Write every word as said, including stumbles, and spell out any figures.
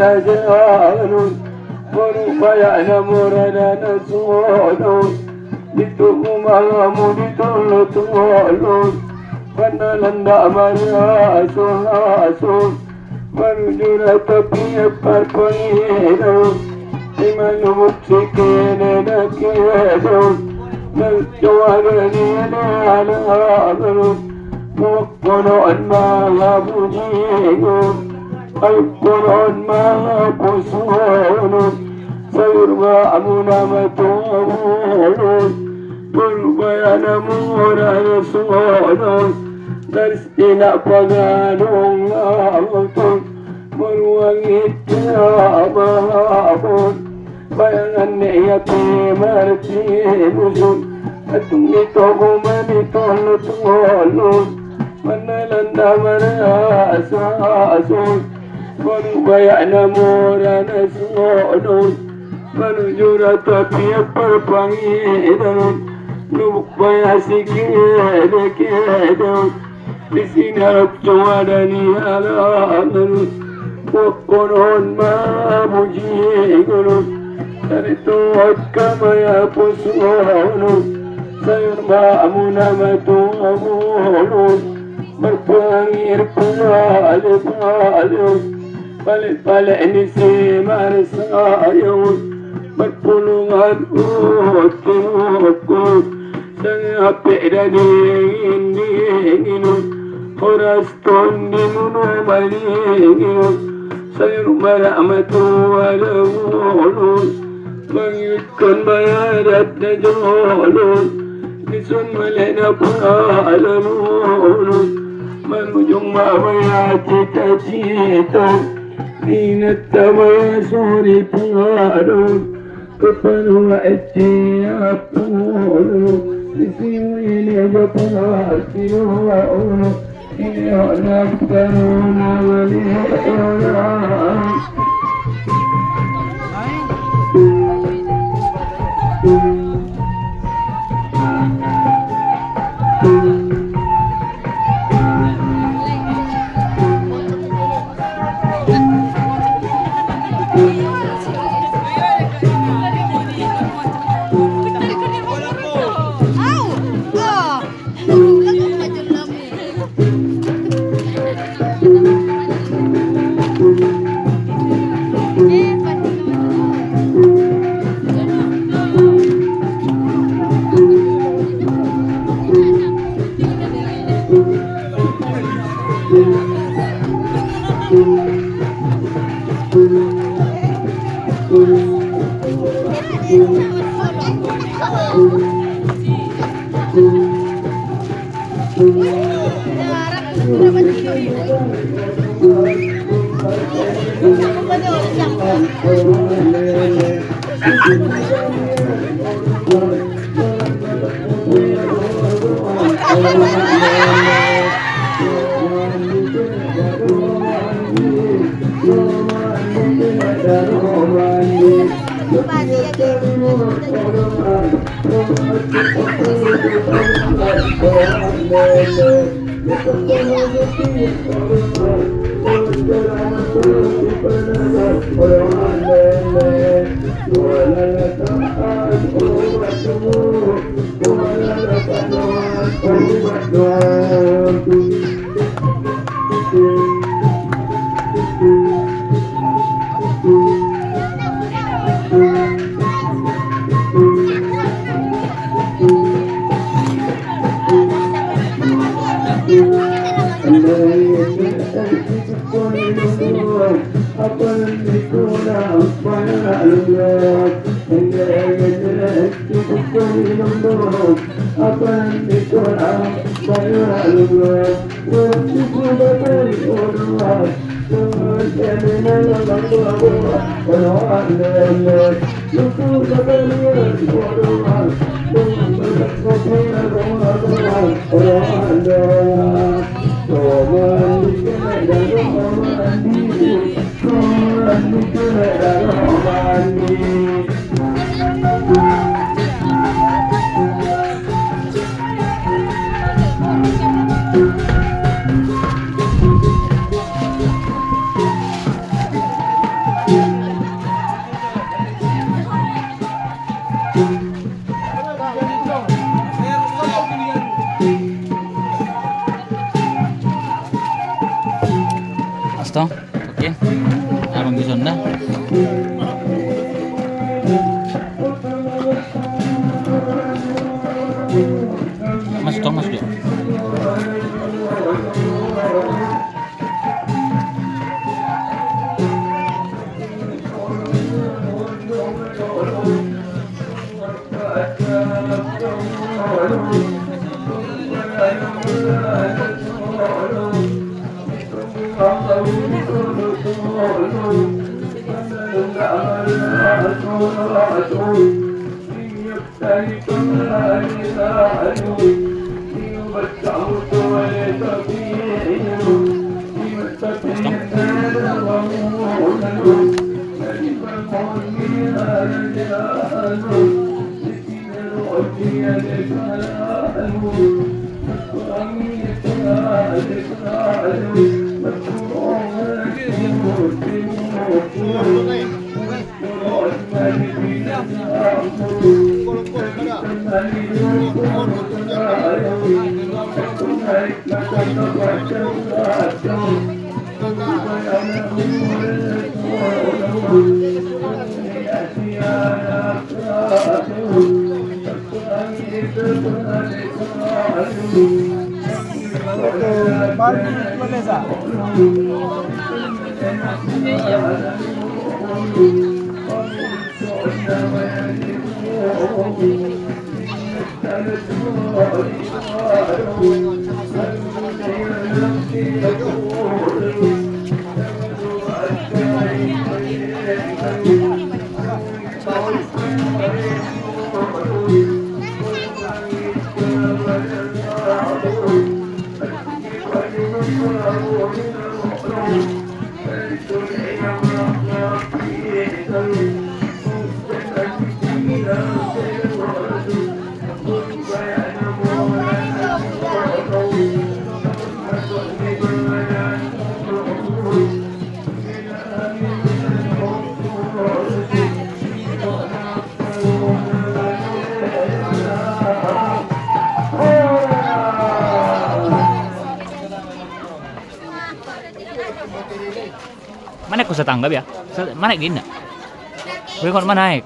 Ajaranun, marupaya na mora na songon on, di tugu mangamu di tolo tongolon, mandalan da maraso-aso, marujur tapi parpangiran, di malumuk sikene na kiedo, na coba ni anak-anak, Konon ma bujingon, ai konon ma posonon, sayur ma amu na matomonon, pulbaya na mora na songon on, dari sitina pagadong na motong, maruang i pe abahon. Bayangan ni ia pe martimuson, atung ni togu manitolot ngolon, mandalan da maraso-aso, marupaya na mora na songon on, manujur tapi parpangiran, lubuk baya sikene-kene. Di sinarap jomada ni halak, konon ma bujingon, dari tuat kamaya posonon, sayur ma amu na matomonon, marpangir pale-pale, pale-pale ni si marsayon, marpulungan uhut-uhut. Sanga pe da dingin-dingin, horas tondi nunu malingin, sayur marah matua da ngolon, mangihutkon ma adat na jolon, dison male na pala ngolon, marujung ma baya cita-cita, ninna ta baya sori pala do. Kepanuha ece apolo, di sini aja pala sinoha olo, ini anak taruna malihat orang. Tong, oke. Abang bisa nda? Mas, tong, mas, jo. Mana ku setangga ya? Mana gini? Gue kon mana?